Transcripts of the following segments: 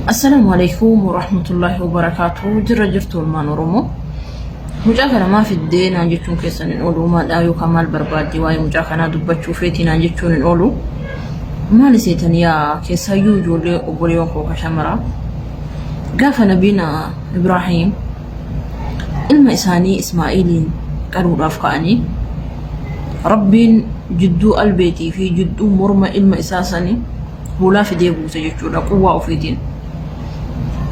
Assalaamu alaikum warahmatullaahi wabarakaatu. Jirra jirtu ilmaan Oromoo. Mucaa kana maa fiddee naan jechuun keessan hin oolu. Maadhaa yookaan maal barbaaddi waa'ee mucaa kanaa dubbachuu feetii naan jechuun hin oolu. Maali seetan yaa keessaayyuu ijoollee obboleewwan koo ka shamaraa. Gaafa nabiin Ibraahiim ilma isaanii Ismaa'iiliin qaluudhaaf ka'anii Rabbiin jidduu albeetii fi jidduu morma ilma isaa sanii hoolaa fidee buuse jechuudha quwwaa ofiitiin.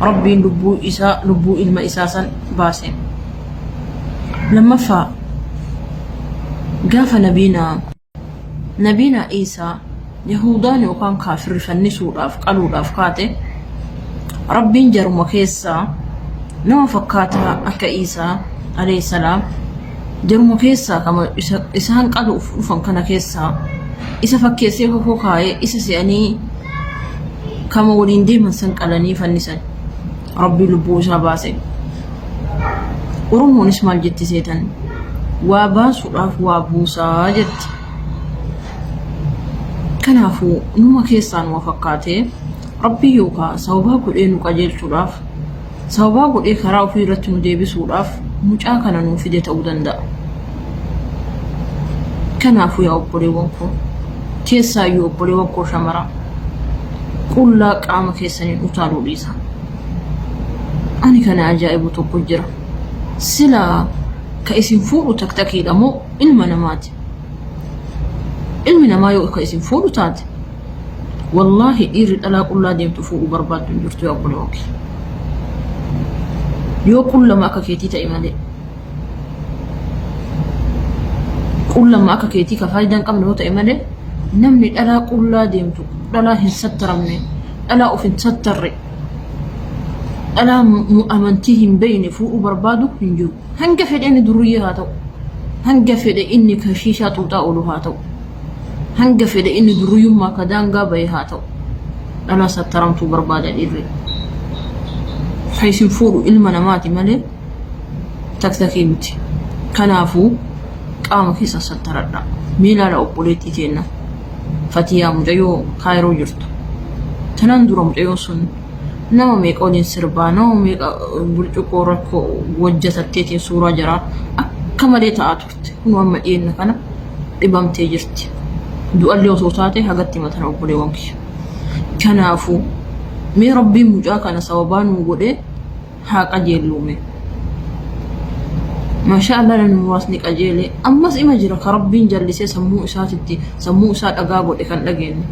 Rabbiin lubbuu isaa lubbuu ilma isaa san baase. Lammaffaa gaafa nabiina nabiina Iisaa Yahuudaan yookaan kaafirri fannisuudhaaf qaluudhaaf kaate Rabbiin jaruma keessaa nama fakkaataa akka Iisaa alayhi salaam Jaruma keessaa kama isa, isaan qaluuf dhufan kana keessaa isa fakkeessee kofoo kaa'ee isa se'anii kama waliin deeman san qalanii fannisan. Rabbii lubbuu isaa baase. Oromoonis maal jetti seetan? Waa baasuudhaaf waa buusaa jetti. Kanaafuu numa keessaa numa fakkaatee Rabbii yookaa sababaa godhee nu qajeelchuudhaaf Sababaa godhee karaa ofii irratti nu deebisuudhaaf mucaa kana nuu fide ta'uu danda'a. Kanaafuu yaa obboleewwan koo, keessaayyuu obboleewwan koo shamaraa, qullaa qaama keessaniin utaaluu dhiisa. Ani kana ajaa'ibu tokko jira. Silaa ka isin fuudhu taktakiidha moo ilma namaati? Ilmi namaa yoo ka isin fuudhu taate Wallaahi dhiirri dhalaa qullaa deemtu fuudhuu barbaaddu hin jirtu yaa obboleewwan kiyya. Yoo qullama akka keetii ta'e malee. Qullama akka keetii ka faayidaa hin qabne yoo ta'e malee namni dhalaa qullaa deemtu dhalaa hin sattaramne dhalaa of hin sattarre dhalaa amantii hin beekne fuudhuu barbaadu hin jiru. Hanga fedhe inni durriyyee haa ta'u. Hanga fedhe inni ka shiishaa xuuxaa oolu haa ta'u. Hanga fedhe inni durriyyummaa ka daangaa bahe haa ta'u. Dhalaa sattaramtuu barbaada dhiirri. Ka isin fuudhu ilma namaati malee taktakii miti. Kanaafuu qaama keessan sattaradhaa. Mee ilaala obboleettii teenna. Fatiyaa mucayyoo Kaayiroo jirtu. Tanaan dura mucayyoon sun nama meeqa waliin sirbaa nama meeqa burcuqqoo rakkoo wajjatatteetiin suuraa jaraa akka malee ta'aa turte. Kunoo amma dhiyeenna kana dhibamtee jirti. Du'allee osoo taate hagatti himatan obboleewwan kiyya. Kanaafuu mee Rabbiin mucaa kana sababaa nuu godhee haa qajeelluu mee. Maashaa Allah namni muraasni qajeele ammas ima jira ka Rabbiin jallisee sammuu isaatitti sammuu isaa dhagaa godhe kan dhageenye.